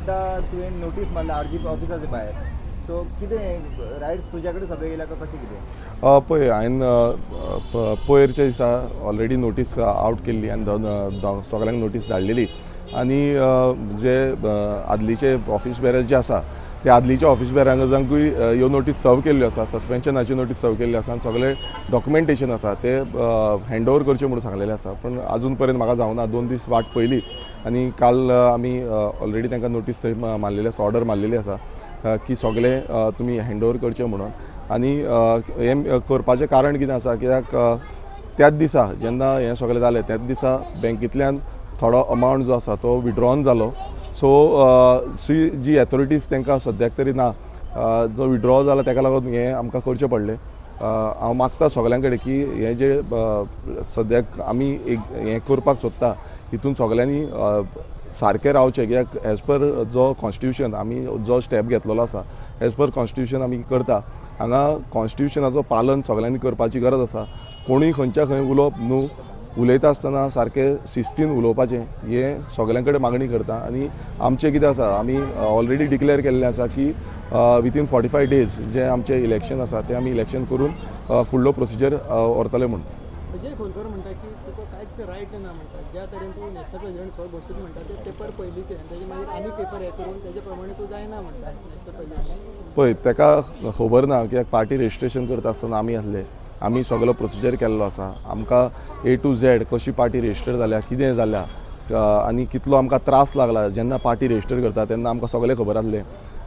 एकदां तुवें नोटीस मारल्या आरजी ऑफिसाचे भायर. सो कितें रायट्स तुज्या कडेन सगळे येयल्या काय कशें कितें? पळय, हांवें पयरच्या दिसा ऑलरेडी नोटीस आवट केल्ली आनी सगल्यांक नोटीस धाडलेली आनी जे आदलीचे ऑफिस बेरर्स जे आसा, ते आदलीच्या ऑफिस बेरर्सांकूय ह्यो नोटीस सर्व केल्ल्यो आसा, सस्पेन्शनाची नोटीस सर्व केल्ली आसा आनी सगळे डॉक्युमेंटेशन आसा ते हँड ओवर करचे म्हणून सांगलेले आसा. पूण अजून पर्यंत म्हाका जावना. 2 दीस वाट पळयली आनी काल आमी ऑलरेडी तांकां नोटीस थंय मारलेली आसा, ऑर्डर मारलेली आसा की सगळे तुमी हँड ओवर करचे म्हणून. आनी हें करपाचें कारण कितें आसा, कित्याक त्याच दिसा जेन्ना हें सगळें जालें, त्याच दिसा बँकेंतल्यान थोडो अमावंट जो आसा तो विड्रॉन जालो. सो सी जी एथॉरिटीज तांकां सद्याक तरी ना. जो विड्रॉ जाला ताका लागून हें आमकां करचें पडलें. हांव मागता सगल्यां कडेन की हें जें सद्याक आमी एक हें करपाक सोदता, हितून सगल्यांनी सारकें रावचें, कित्याक एज पर जो कॉन्स्टिट्युशन आमी जो स्टेप घेतलेलो आसा, एज पर कॉन्स्टिट्युशन आमी करता. हांगा कॉन्स्टिट्युशनाचो पालन सगल्यांनी करपाची गरज आसा. कोणूय खंयच्या खंय उलोवप न्हू, उलयता आसतना सारकें शिस्तीन उलोवपाचें हें सगल्यां कडेन मागणी करता. आनी आमचें कितें आसा, आमी ऑलरेडी डिक्लेअर केल्लें आसा की विथीन 45 डेज जें आमचें इलेक्शन आसा, तें आमी इलेक्शन करून फुडलो प्रोसिजर व्हरतले म्हूण. अजय खोलकर म्हणटा की तुका कांयच रायट ना म्हणटा. ज्या तरेन तूं नॅशनल प्रेसिडेंट स्वघोशीत म्हणटा, ते पेपर पयलींचे आनी तेजे मागीर आनी पेपर हे करून तेजे प्रमाणे तूं जायना म्हणटा नॅशनल प्रेसिडेंट. पळय, ताका खबर ना कित्याक पार्टी रजिस्ट्रेशन करता आसतना आमी आसले, आमी सगलो प्रोसिजर केल्लो आसा. आमकां ए टू झेड कशी पार्टी रजिस्टर जाल्या, कितें जाल्या आनी कितलो आमकां त्रास लागला जेन्ना पार्टी रजिस्टर करता तेन्ना, आमकां सगळें खबर आसलें.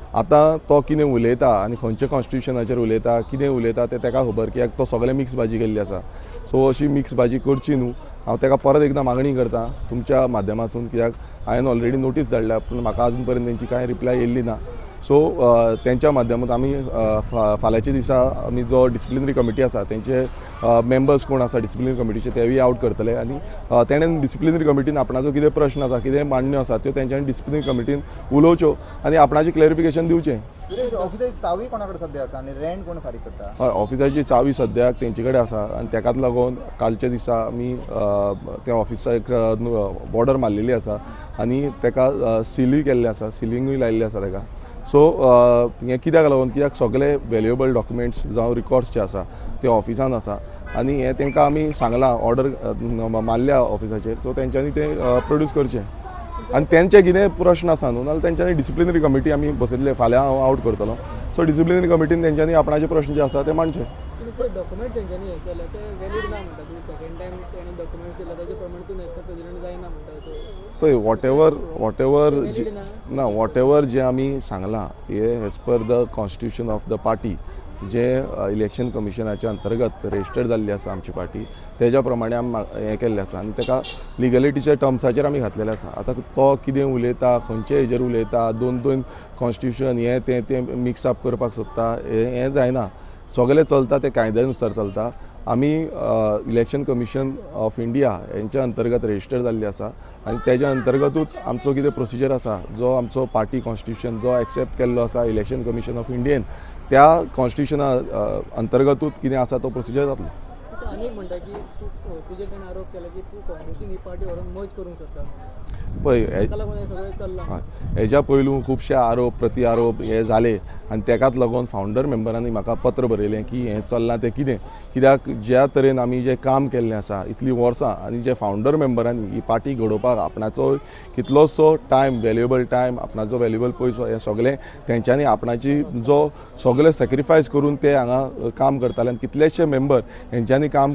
आतां तो कितें उलयता आनी खंयच्या कॉन्स्टिट्युशनाचेर उलयता, कितें उलयता तें ताका खबर, कित्याक तो सगळें मिक्स भाजी केल्ली आसा. सो अशी मिक्स भाजी करची न्हू. हांव ताका परत एकदां मागणी करता तुमच्या माध्यमातून, कित्याक हांवें ऑलरेडी नोटीस धाडल्या, पूण म्हाका अजून पर्यंत तेंची कांय रिप्लाय येयल्ली ना. सो तेंच्या माध्यमांत आमी फाल्यांच्या दिसा आमी जो डिसिप्लिनरी कमिटी आसा, तेंचे मेंबर्स कोण आसा डिसिप्लिनरी कमिटीचे, तेवूय आवट करतले आनी तेणेन डिसिप्लिनरी कमिटीन आपणाचो कितें प्रश्न आसा, कितें मांडण्यो आसा, त्यो तेंच्यांनी डिसिप्लिनरी कमिटीन उलोवच्यो आनी आपणाचें क्लॅरिफिकेशन दिवचें. ऑफिसाची चावी कोणा कडेन सद्या आसा आनी रेंट कोण फारीक करता? हय, ऑफिसाची चावी सद्याक तेंचे कडेन आसा आनी तेकाच लागून कालच्या दिसा आमी त्या ऑफिसाक बॉर्डर मारलेली आसा आनी तेका सिलूय केल्लें आसा, सिलिंगूय लायिल्लें आसा तेका. सो हें कित्याक लागून, कित्याक सगळे व्हॅल्युएबल डॉक्युमेंट्स जावं रिकॉर्ड्स जे आसा ते ऑफिसान आसा आनी हें तांकां आमी सांगलां, ऑर्डर मारल्या ऑफिसाचेर. सो तेंच्यांनी तें प्रोड्यूस करचें आनी तेंचे कितें प्रश्न आसा न्हू, नाल्यार तेंच्यांनी डिसिप्लिनरी कमिटी आमी बसयतले. फाल्यां हांव आवट करतलो. सो डिसिप्लिनरी कमिटीन तेंच्यांनी आपणाचे प्रश्न जे आसा ते मांडचे. पूण ते डॉक्युमेंट तेंच्यांनी हे केले ते व्हॅलीड ना म्हणटा. तुवें सेकंड टायम तेणें डॉक्युमेंट्स दिले, ताजे प्रमाणे तूं नॅशनल प्रेसिडेंट जायना म्हणटा. सो पळय, वॉट एवर valid ना. ना, वॉट एवर जें आमी सांगलां हे as per the constitution of the party, जे इलेक्शन कमिशनाच्या अंतर्गत रजिस्टर्ड जाल्ली आसा आमची पार्टी, तेज्या प्रमाणे आमी हें केल्लें आसा आनी ताका लिगलिटीच्या टर्म्साचेर आमी घातलेलें आसा. आतां तो कितें उलयता, खंयचे हेजेर उलयता, दोन दोन कॉन्स्टिट्युशन हें तें तें मिक्स अप करपाक सोदता, हें हें जायना. सगळें चलता तें कायद्या नुसार चलता. आमी इलेक्शन कमिशन ऑफ इंडिया हेंच्या अंतर्गत रजिस्टर जाल्ली आसा आनी तेज्या अंतर्गतूच आमचो कितें प्रोसिजर आसा, जो आमचो पार्टी कॉन्स्टिट्युशन जो एक्सेप्ट केल्लो आसा इलेक्शन कमिशन ऑफ इंडियेन, त्या कॉन्स्टिट्युशना अंतर्गतूच कितें आसा तो प्रोसिजर जातलो. तूं आनी एक म्हणटा की तूं तुजेर ताणें आरोप केला की तूं काँग्रेसीन ही पार्टी व्हरोन मर्ज करूंक सोदता. पळय, ताका लागून हें सगळें चल्लां. हय, हेज्या पयलू खुबशे आरोप प्रति आरोप हे जाले आनी तेकाच लागून फावंडर मेंबरांनी म्हाका पत्र बरयलें की हें चल्लां तें कितें, कित्याक ज्या तरेन आमी जें काम केल्लें आसा इतलीं वर्सां आनी जे फावंडर मेंबरांनी ही पार्टी घडोवपाक आपणाचो कितलोसो टायम, व्हॅल्युएबल टायम, आपणाचो व्हॅल्युएबल पयसो, हें सगळें तेंच्यांनी आपणाची जो सगळें सॅक्रिफायस करून ते हांगा काम करताले आनी कितलेशे मेंबर हेंच्यांनी काम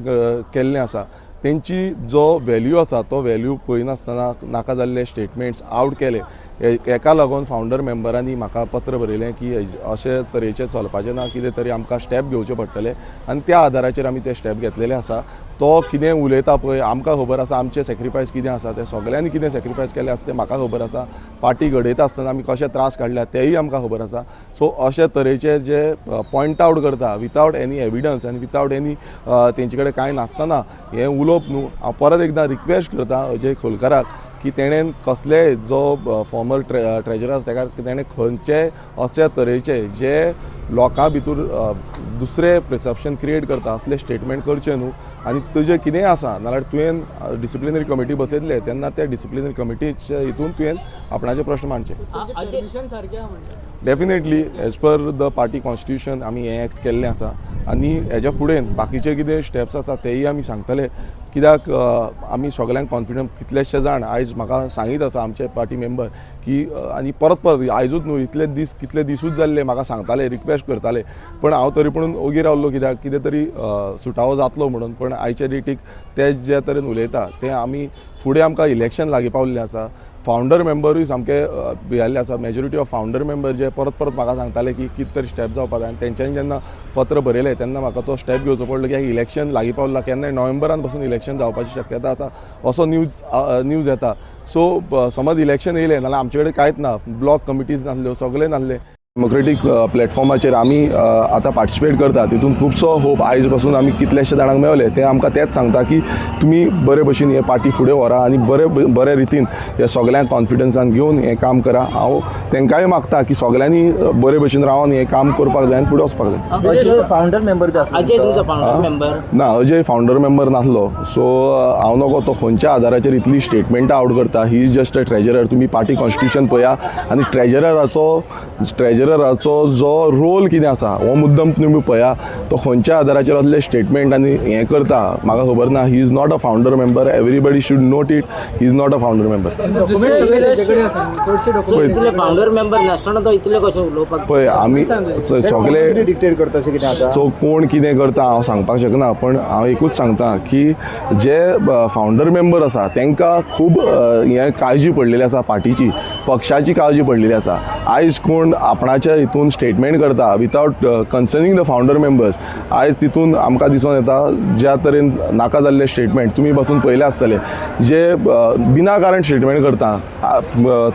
केल्लें आसा, तेंची जो व्हॅल्यू आसा तो व्हॅल्यू पळयनासतना नाका जाल्ले स्टेटमेंट्स आवट केले. हेका लागून फावंडर मेंबरांनी म्हाका पत्र बरयलें की अशे तरेचें चलपाचें ना, कितें तरी आमकां स्टेप घेवचे पडटले आनी त्या आदाराचेर आमी ते स्टेप घेतलेले आसा. तो कितें उलयता पळय, आमकां खबर आसा आमचें सॅक्रिफायस कितें आसा तें. सगळ्यांनी कितें सॅक्रिफायस केलें आसा तें म्हाका खबर आसा. पार्टी घडयता आसतना आमी कशे त्रास काडल्या तेय आमकां खबर आसा. सो अशे तरेचे जे पॉयंट आवट करता वितावट एनी एविडन्स आनी वितावट एनी तेंचे कडेन कांय नासतना हें उलोवप न्हू. हांव परत एकदां रिक्वेस्ट करता अजय खोलकाराक की तेणेन कसलेय जो फॉर्मर ट्रेजरर तेका तेणें खंयचे अशे तरेचे जे लोकां भितर दुसरे परसेप्शन क्रिएट करता असले स्टेटमेंट करचे न्हू. आनी तुजें कितेंय आसा नाल्यार तुवें डिसिप्लिनरी कमिटी बसयतले तेन्ना त्या डिसिप्लिनरी कमिटीच्या हितून तुवें आपणाचे प्रश्न मांडचे. परमिशन सारकें आहा म्हणटा. Definitely, as per the party constitution आमी हें एक्ट केल्लें आसा आनी हेज्या फुडें बाकीचे कितें स्टेप्स आसा तेयी आमी सांगतले, कित्याक आमी सगल्यांक कॉन्फिडंट. कितलेशे जाण आयज म्हाका सांगीत आसा, आमचे पार्टी मेंबर, की आनी परत परत, आयजूच न्हू, इतले दीस, कितले दिसूच जाल्ले म्हाका सांगताले, रिक्वेस्ट करताले, पण हांव तरी पूण ओगी रावलो, कित्याक कितें तरी सुटावो जातलो म्हणून. पण आयच्या डेटीक ते जे तरेन उलयता तें आमी फुडें आमकां इलेक्शन लागीं पावल्लें आसा, फावंडर मेंबरूय सामके भियेल्ले आसा. मेजॉरिटी ऑफ फावंडर मेंबर जे परत परत म्हाका सांगताले की कितें तरी स्टेप जावपा जाय, आनी तेंच्यांनी जेन्ना पत्र बरयलें तेन्ना म्हाका तो स्टेप घेवचो पडलो, की इलेक्शन लागीं पावला, केन्नाय नोव्हेंबरान पासून इलेक्शन जावपाची शक्यता आसा असो न्यूज येता. सो समज इलेक्शन येयलें नाल्यार आमचे कडेन कांयच ना, ब्लॉक कमिटीज नासल्यो, सगळें नासलें. डेमोक्रेटीक प्लॅटफॉर्माचेर आमी आतां पार्टिसिपेट करता, तितून खुबसो होप आयज पासून आमी कितलेशे जाणांक मेवले, ते आमकां तेंच सांगता की तुमी बरे भशेन हे पार्टी फुडें व्हरा आनी बरे बरे रितीन हे सगल्यांक कॉन्फिडन्सान घेवन हें काम करा. हांव तांकांय मागता की सगल्यांनी बरे भशेन रावन हें काम करपाक जाय आनी फुडें वचपाक जाय. अजय फावंडर मेंबर बी आसलो? अजय तुमचो फावंडर मेंबर? ना, अजय फावंडर मेंबर नासलो. सो हांव नकळो तो खंयच्या आदाराचेर इतली स्टेटमेंटां आवट करता. He is just a treasurer. तुमी पार्टी कॉन्स्टिट्यूशन पळया आनी ट्रेजरराचो जो रोल कितें आसा हो मुद्दम तुमी पळया. तो खंयच्या आदाराचेर असले स्टेटमेंट आनी हें करता म्हाका खबर ना. He is not a founder member. Everybody should note it, he is not a founder member. Document सगळे तेजे कडेन आसा न्हू, चडशे डॉक्युमेंट. इतले फावंडर मेंबर नासतना तो इतले कशें उलोवपाक? पळय, आमी सगळे डिक्टेट करता अशें कितें आतां? सो कोण कितें करता हांव सांगपाक शकना, पण हांव एकूच सांगता की जे फावंडर मेंबर आसा तांकां खूब हें काळजी पडलेली आसा, पार्टीची, पक्षाची काळजी पडलेली आसा. आयज कोण आपणाच्या हितून स्टेटमेंट करता without concerning the founder members, आयज तितून आमकां दिसून येता ज्या तरेन नाका जाल्ले स्टेटमेंट तुमी बसून पळयले आसतले, जे बिना कारण स्टेटमेंट करता.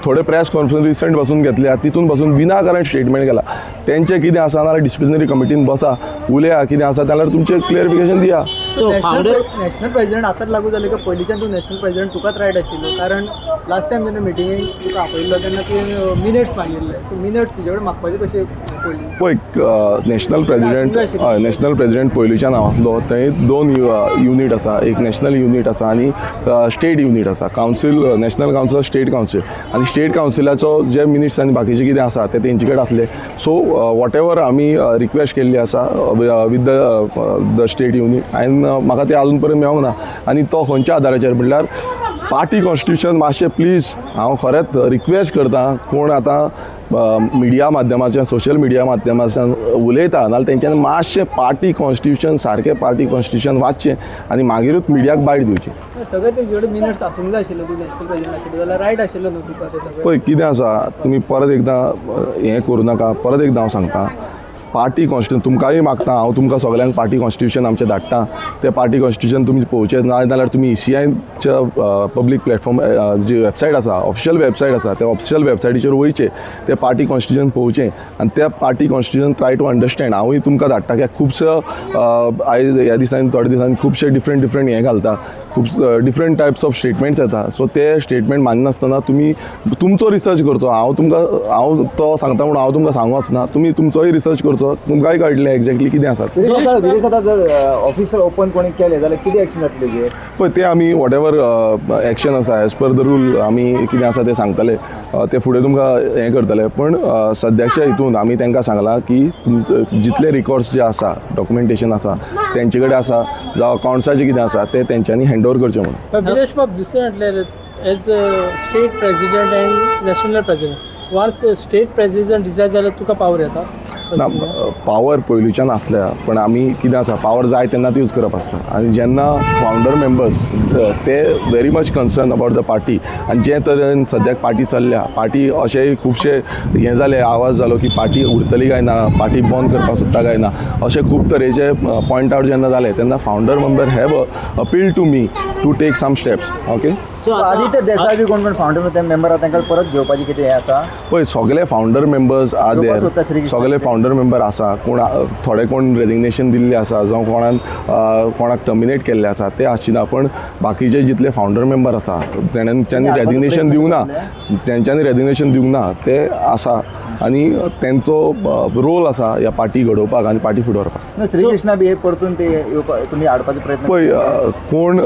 थोडे प्रेस कॉन्फरन्स रिसंट बसून घेतल्या, तितून बसून बिना कारण स्टेटमेंट केला. तेंचें कितें आसा नाल्यार डिसिप्लिनरी कमिटीन बसा, उलया, कितें आसा जाल्यार तुमचें क्लियरिफिकेशन दिया. सो फावंडर नॅशनल प्रेसिडेंट आतांच लागू जालें काय पयलींच्यान तूं नॅशनल प्रेसिडेंट तुकाच रायट आशिल्लो? कारण लास्ट टायम जेन्ना मिटिंगेक तुका आपयल्लो तेन्ना तुवें मिनट्स मागिल्ले. सो मिनट्स तुजे कडेन मागपाचे कशे पयलीं? पळय, नॅशनल प्रेसिडेंट, हय, नॅशनल प्रेसिडेंट पयलींच्यान हांव आसलो. थंय दोन युनीट आसा, एक नॅशनल युनीट आसा आनी स्टेट युनीट आसा, council, national council, state council. आनी स्टेट कावन्सिलाचो जे मिनिट्स आनी बाकीचे कितें आसा ते तेंचे कडेन आसले. सो what ever आमी रिक्वेस्ट केल्ली आसा with the state unit आनी म्हाका ते आजून पर्यंत मेळोंक ना. आनी तो खंयच्या आदाराचेर म्हणल्यार पार्टी कॉन्स्टिट्यूशन मातशें प्लीज, हांव खरेंच रिक्वेस्ट करता, कोण आतां मिडिया माध्यमाच्यान, सोशल मिडिया माध्यमाच्यान उलयता नाल्यार तेंच्यांनी मातशें पार्टी कॉन्स्टिट्यूशन सारकें, पार्टी कॉन्स्टिट्यूशन वाचचें आनी मागीरूच मिडियाक बायट दिवची. सगळे तेजे कडेन मिनट्स आसूंक जाय आशिल्ले. तूं नॅशनल प्रेसिडेंट आशिल्लो जाल्यार रायट आशिल्लो न्हू तुका ते सगळे? पळय, कितें आसा, तुमी परत एकदां हें करूं नाका. परत एकदां हांव सांगता, पार्टी कॉन्स्टिट्यूशन तुमकांय मागता हांव, तुमकां सगल्यांक पार्टी कॉन्स्टिट्यूशन आमचें धाडटा. तें पार्टी कॉन्स्टिट्यूशन तुमी पळोवचें, ना जाल्यार तुमी ईसीआयच्या पब्लीक प्लॅटफॉर्म जी वेबसायट आसा, ऑफिशियल वेबसायट आसा, त्या ऑफिशियल वेबसायटीचेर वयचें, तें पार्टी कॉन्स्टिट्यूशन पळोवचें आनी त्या party constitution try to understand. हांवूय तुमकां धाडटा, कित्याक खुबसो आयज ह्या दिसांनी, थोड्या दिसांनी खुबशे डिफरंट डिफरंट हें घालता, खूब डिफरंट टायप्स ऑफ स्टेटमेंट्स येता. सो ते स्टेटमेंट माननासतना तुमी तुमचो रिसर्च करचो. हांव तुमकां, हांव तो सांगता म्हणून हांव तुमकां सांगूंक वचना. तुमी तुमचोय रिसर्च करचो, तुमकांय कळटलें एक्झॅक्टली कितें आसा तें. विरेश, आतां जर ऑफिसर ओपन कोणी केलें जाल्यार कितें एक्शन जातलें तेजेर? पळय, ते आमी what ever action आसा एज पर the rule आमी कितें आसा तें सांगतले, ते फुडें तुमकां हें करतले. पण सद्याच्या हितून आमी तांकां सांगलां की तुमचे जितले रिकॉर्ड्स जे आसा, डॉक्युमेंटेशन आसा तेंचे कडेन आसा, जावं अकावंट्साचें कितें आसा, ते तेंच्यांनी हँड ओवर करचें म्हणून. विरेश बाब, दुसरें म्हटल्यार as a state president and national president, once state president decide जाल्यार तुका पावर येता? ना, पावर पयलूच्यान आसल्या, पण आमी कितें आसा, पावर जाय तेन्नाच यूज करप आसता. आनी जेन्ना फावंडर मेंबर्स ते very much concern about the party आनी जे तरेन सद्याक पार्टी चल्ल्या, पार्टी अशेय खुबशे हें जाले, आवाज जालो की पार्टी उरतली काय ना, पार्टी बंद करपाक सोदता काय ना, अशे खूब तरेचे पॉयंट आवट जेन्ना जाले तेन्ना founder member have appeal to me to take some steps, okay. So Aditya Desai बी कोण कोण फावंडर ते मेंबर आसा तांकां परत घेवपाची कितें हें आसा? पळय, सगळे फावंडर मेंबर्स are घेवपाक सोदता there. Shri Krishna. सगळे फावंडर मेंबर आसा. कोण थोडे कोण रेजिग्नेशन दिल्ले आसा, जावं कोणान कोणाक टर्मिनेट केल्ले आसा, ते आसचे ना. पण बाकीचे जितले फावंडर मेंबर आसा तेंच्यांनी रेजिग्नेशन दिवंक ना, तेंच्यांनी रेजिग्नेशन दिवंक ना, ते आसा. आनी तेंचो रोल आसा ह्या पार्टी घडोवपाक आनी पार्टी फुडें व्हरपाक. न्हू, श्रीकृष्णा बी हे परतून ते येवपा तुमी हाडपाचो प्रयत्न पळय, कोण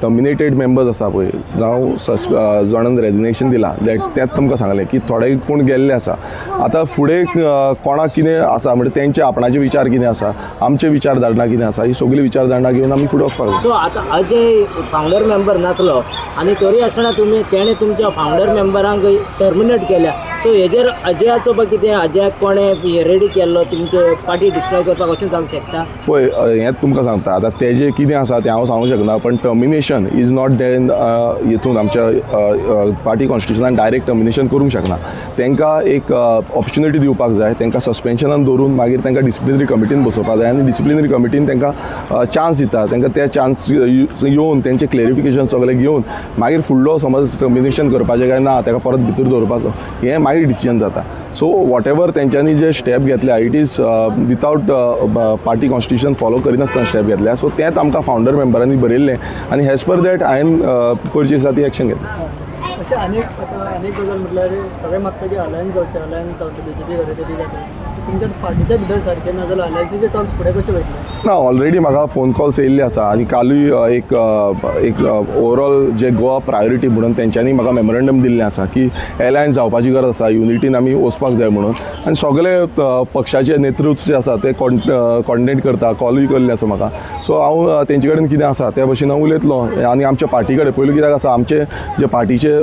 टर्मिनेटेड मेंबर्स आसा पळय, जावं जाणान रेजिग्नेशन दिलां, that तेंच तुमकां सांगलें की थोडे कोण गेल्ले आसा. आतां फुडें कोणाक कितें आसा म्हणजे तेंचे आपणाचे विचार कितें आसा, आमचे विचारधारणा कितें आसा, ही सगळी विचारधारणा घेवन आमी फुडें वचपाक जाय. सो आतां अजय फावंडर मेंबर नासलो आनी तरी आसतना तुमी तेणें तुमच्या फावंडर मेंबरांक टर्मिनेट केल्या. सो हेजेर अजयाचो बा कितें, अजयाक कोणें रेडी केल्लो तुमचे पार्टी डिस्ट्रॉय करपाक अशें जावंक शकता? पळय, हेंच तुमकां सांगता, आतां तेजें कितें आसा तें हांव सांगूंक शकना, पण टर्मिनेशन is not then हितून आमच्या पार्टी कॉन्स्टिट्युशनान डायरेक्ट टर्मिनेशन करूंक शकना. तांकां एक ऑपॉर्च्युनिटी दिवपाक जाय. तांकां सस्पेन्शनान दवरून मागीर तांकां डिसिप्लिनरी कमिटीन बसोवपाक जाय आनी डिसिप्लिनरी कमिटीन तांकां चान्स दिता. तांकां ते चान्स येवन तेंचें क्लेरिफिकेशन सगळें घेवन मागीर फुडलो समज टर्मिनेशन करपाचें काय ना, ताका परत भितर दवरपाचो, हें मागीर डिसिजन जाता. सो what ever तेंच्यांनी जे स्टेप घेतल्या, it is without party constitution follow करिनासतना स्टेप घेतल्या. सो तेंच आमकां फावंडर मेंबरांनी बरयल्लें आनी एज पर that हांवें पयरचे दिसा ती एक्शन घेतली. अशें आनीक आतां आनीक गजाल म्हटल्यार सगळे मागता की अलायन्स जावचें, अलायन्स जावचें, बीजेपी कडेन तरी जाता. तुमच्या पार्टीच्या भितर सारकें ना जाल्यार अलायन्सीचे टॉक्स फुडें कशे वयतले? ना, ऑलरेडी म्हाका फोन कॉल्स येयल्ले आसा आनी कालूय एक एक ओवरऑल जे गोवा प्रायोरिटी म्हणून तेंच्यांनी म्हाका मेमोरंडम दिल्लें आसा की एलायन्स जावपाची गरज आसा, युनिटीन आमी वचपाक जाय म्हणून. आनी सगळे पक्षाचे नेतृत्व जे आसा ते कॉन्टेक्ट करता, कॉलूय केल्ले आसा म्हाका. सो हांव तेंचे कडेन कितें आसा त्या भशेन हांव उलयतलो. आनी आमच्या पार्टी कडेन पयलू कित्याक आसा, आमचे जे पार्टीचे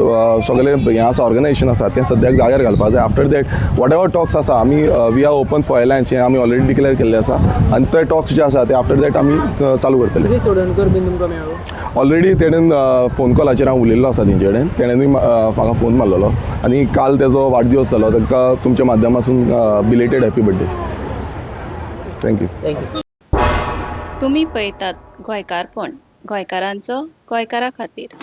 सगळे हें आसा, ऑर्गनायझेशन आसा, तें सद्याक जाग्यार घालपाक जाय. After that whatever talks आसा, आमी we are open for alliance हें आमी ऑलरेडी डिक्लेअर केल्लें आसा आनी ते टॉक्स जे आसा ते आफ्टर that आमी चालू करतले. गिरीश चोडणकर बीन तुमकां मेळ्ळो? ऑलरेडी तेणेन फोन कॉलाचेर हांव उलयल्लो आसा तेंचे कडेन. तेणेनूय म्हाका फोन मारलेलो आनी काल तेजो वाडदिवस जालो. ताका तुमच्या माध्यमासून belated happy birthday. Thank you. Thank you. तुमी पळयतात गोंयकारपण, गोंयकारांचो गोंयकारा खातीर.